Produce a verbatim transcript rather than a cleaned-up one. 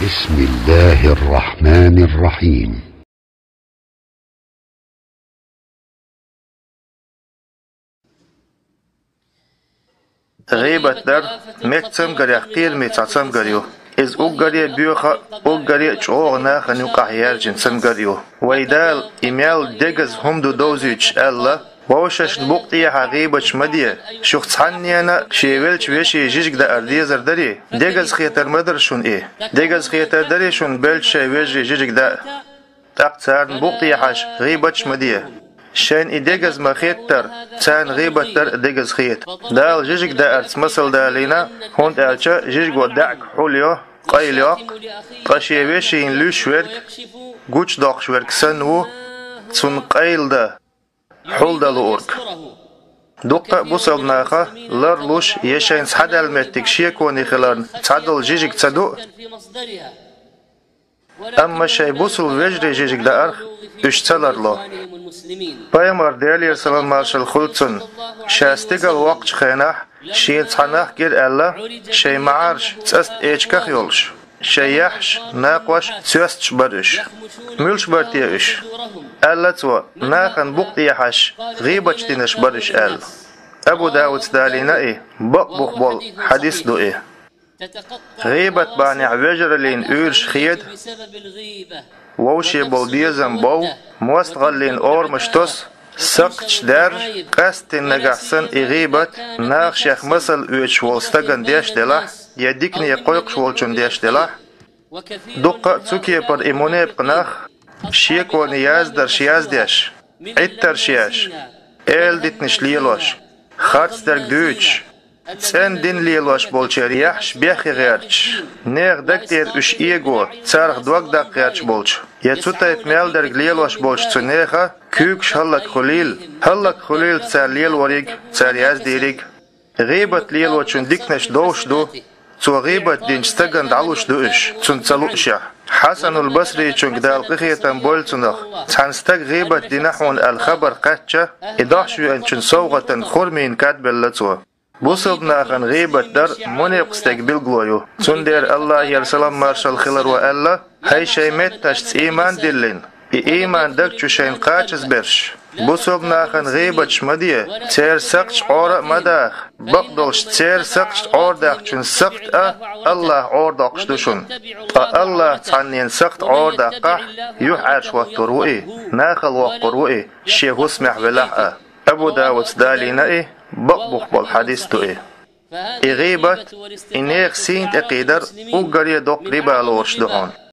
بسم الله الرحمن الرحيم. ГӀийбат дар меккцамгарех кхераме цхьа цамгар ю. Иза уггаре а боьха, уггаре а чӀогӀа нахана юкъахь яьржина цамгар ю. Вай Дала и мел дегаза хӀума ду довзуьйтуш аьлла: «Вовшашна букъа тӀехьа гӀийбаташ ма де, шух цхьаннена шен веллачу вешин жижиг даар дезар дарий? Дегаза хетар ма дара шуна и. Дегаза хетар дарий шуна беллачу шайн вежарий жижиг даа?» ТӀаккха царна букъа тӀехьаш гӀийбаташ ма де. Шайна и дегаза ма хеттара, царна гӀийбат дар а дегаза хета. Дала жижиг даарца масал далийна, хӀунда аьлча жижиго даьӀахк хьулйо, къайла йоккху, ткъа шен вешина луьйш верг гучудоккхуш верг санна ву, цунна къайла дан, хьулдан луург. Дуккха а бусалба наха ларлуш я шайна схьадаьлла меттиг шеконе хиларна цхьадолу жижиг ца ду, амма шайн бусалба вежарий жижиг даарх уьш ца ларло. Пайхамар, Делера салам-маршалла хуьлда цунна, ша стигала воккхучу хенахь шена цхьа нах гира аьлла, шайн маӀарш цӀаста эчках йолуш, шайн яххьаш, накхош соьсташ бара уьш. Муьлш бара те уьш? Аьлла цо, нахана букъа тӀехьаш гӀийбаташ динарш бара уьш аьлла. Абу Дауда далийна и, бакъ бух болу хьадис ду и. ГӀийбат бахьанехь вежараллин уьйраш хеда, вовше болу безам бов, мостагӀаллин орамаш тосу, сакхташ даьржа, къаьсттина нагахь санна и гӀийбат наха шех масал оьцуш волу стагана деш делахь, я дикане кхойкхуш волчунна деш делахь, дуккха а цу кепара и мунепакъ нах шеконе яздарш яздеш, Ӏиттарш еш, эладитанаш лелош, харцдерг дуьйцуш, цӀена дин лелош болчеран яххьаш бехке гӀерташ, нехан даг тӀера уьш эго, царах дог даккха гӀерташ болчу, я цу тайпа мел дерг лелош болчу цу нехан куьйгаш хӀаллакьхуьлийла, хӀаллакьхуьлийла цара лелориг, цара яздийриг. ГӀийбат лелочун диканаш довш ду, цо гӀийбат динчу стагана дӀалуш ду уьш, цунна ца луушехь. Хьасанул Басричуьнга, Дала къинхетам бойла цунах, цхьана стага гӀийбат дина хьуна аьлла хабар кхаьчча, и дохьуш веанчун совгӀатана хурмийн кад белла цо. Бусалба нахана гӀийбат дар мунепакъ стеган билгало ю. Цундела АллахӀера салам-маршалла хилархо аьлла: «ХӀай шайн метташца ийман диллина, и ийман даг чу шайна кхачазберш, бусалба нахана гӀийбаташ ма де, церан сакхташ Ӏора а ма даха, бакъдолуш церан сакхташ Ӏорадаккхачун сакхт а АллахӀа Ӏорадоккхуш ду шуна. Ткъа АллахӀа цхьаннен сакхт Ӏорадаккхахь, юьхьӀаьржа хӀоттор ву и, нахала воккхур ву и, шен хӀусамехь велахь а». Абу Дауда далийна и, бакъ бух болу хьадис ду и. И гӀийбат, и нехан сийна тӀекхийдар уггаре а доккха риба лоруш ду хьуна.